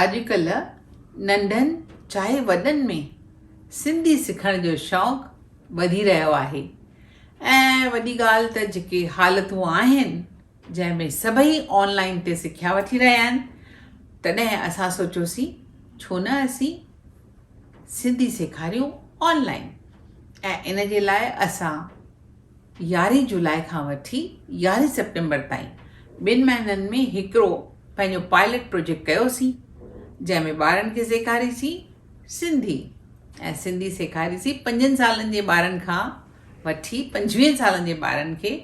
اڄڪلهه ننڍن چاهي وڏن ۾ سنڌي سکڻ جو شوق وڌي رهيو آهي ۽ وڏي ڳالهه ته جيڪي حالتون آهن جنهن ۾ سڀئي آن لائين تي سکيا وٺي رهيا آهن تڏهن اسان سوچيوسين ڇو نه اسين سنڌي سيکاريون آن لائين ۽ ان جي لاء اسان يارهين جولاء کان وٺي يارهين سيپٽمبر تائين ٻن مهينن ۾ هڪڙو پنهنجو پائلٽ پروجيڪٽ ڪيوسين جنهن ۾ ٻارن کي سيکاريسين سنڌي ۽ سنڌي سيکاريسين پنجن سالن جي ٻارن کان وٺي پنجويهن سالن جي ٻارن کي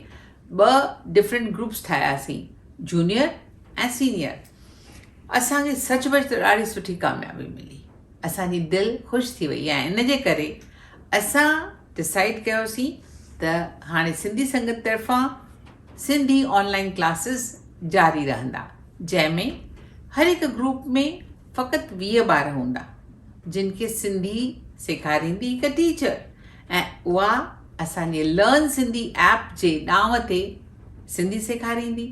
ٻه ڊفرنٽ گروپس ٺاهياسين جونيئر ۽ سينيئر اسان کي سچ پچ ته ڏاڍي سٺي ڪاميابي ملي اسان جي دل خوش ٿي وئي ۽ ان جي ڪري اسان ڊسائيڊ ڪيوسين ته هاڻي سنڌي سنگت طرفان سنڌي آن لائين ڪلاسز جاري رهندا جنهن ۾ هر هڪ گروپ ۾ فقط 20 ٻار هوندا جن کي سنڌي سيکاريندي هڪ ٽيچر ۽ اها اسان جي لرن سنڌي ايپ جي ڏانء تي سنڌي سيکاريندي.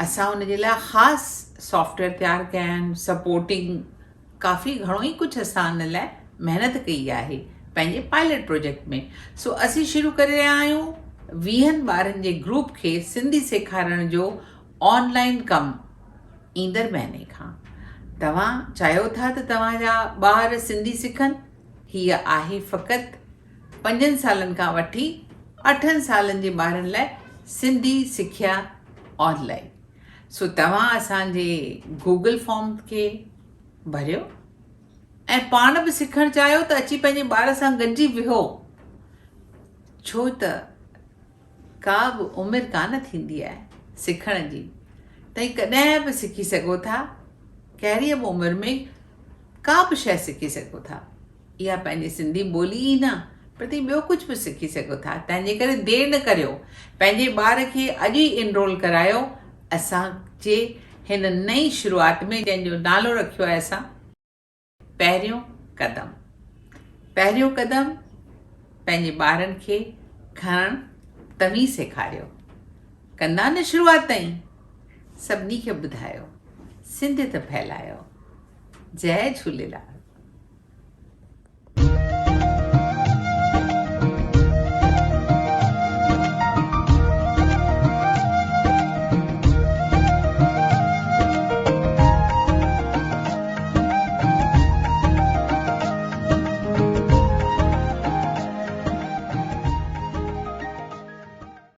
اسان ان جي لاء خاص سافٽويئر تيار ڪيا آهن سپورٽنگ ڪافي گهڻو ئي ڪجهه اسان ان لاء محنت ڪئي آهي پنهنجي پائلٽ پروجيڪٽ ۾ سو اسين شروع ڪري رهيا آهيون ويهن ٻارن جي گروپ کي سنڌي سيکارڻ جو آن لائن ڪم ايندڙ مهيني کان توهان چاهيو ٿا ته توهان جا ٻار سنڌي سکن هيء آهي فقط پنجن سالن کان وٺي اٺن سالن جي ٻارن لاء سنڌي سکيا آن لائن سو توهان اسان جي گوگل فارم کي ڀريو ۽ پاڻ به سکڻ چاهيو ته اچي پنهنجي ٻار سان گڏجي ويهو ڇو ته ڪا به عمر ڪانه ٿيندي آهي سکڻ جي تئين ڪڏهن به سکي سگهو ٿا ڪهڙي به عمر ۾ ڪا به شيء سکي سگهو ٿا اها پنهنجي سنڌي ٻولي ئي نه پر تئين ٻيو ڪجهه به سکي سگهو ٿا تنهن جي ڪري دير نه ڪريو پنهنجي ٻار کي اڄ ئي انرول ڪرايو اسان جي هن نئين شروعات ۾ جنهن جو نالو رکيو آهي اسان پهريون قدم پهريون قدم پنهنجي ٻارن کي کڻڻ توهين سيکاريو ڪندا نه شروعات تائين سڀني کي ٻڌايو سنڌيت ڦهلايو جئي جهوليلال.